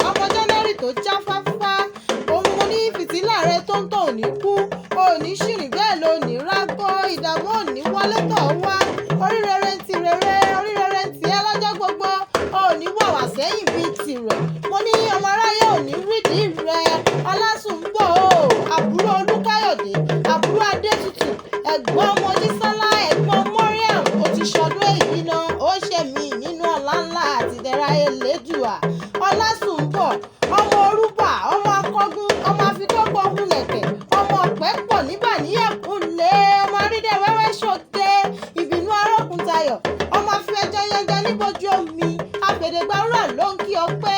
Ọmọ January tó jáfáfá. Òun mo ní fìtílà rẹ tó ń tàn ò ní kú, ò ní ṣìrìn, bẹ́ẹ̀ ló ní rágó, ìdààmú ò ní wọlé tọ̀ wá. Orí rere ń ti rere, orí rere ń tiẹ́ lọ́jọ́ gbogbo, ò ní wàwà sẹ́yìn bíi tirẹ̀. Mo ní ọmọ aráyé ò ní rídìí rẹ. Ọlásùnbọ̀ o, àbúrò Olúkáyọ̀dé, àbúrò Adétutù, ẹ̀gbọ́n Mojísọ́lá, ẹ̀gbọ́n Mariam, ó ti ṣọdún èyí náà, ó ṣe mí nínú ọlá ńlá àti ìdẹ̀ra Elédùà. Ọlásùnbọ̀, ọmọ Orúbà, ọmọ Akọ́gún, ọmọ Afikọ́gbọ̀ Hunlẹ̀kẹ̀, ọmọ ọ̀pẹ́ pọ̀ níbà níyẹ̀kúnlé, ọmọ Arídẹ̀ wẹ́wẹ́ ṣòde, ìbínú arókuntayọ̀, ọmọ afẹ́jọ́ yẹnjẹ níbojú omi, àfẹ̀dẹ̀gbàrúrà ló ń kí ọ pé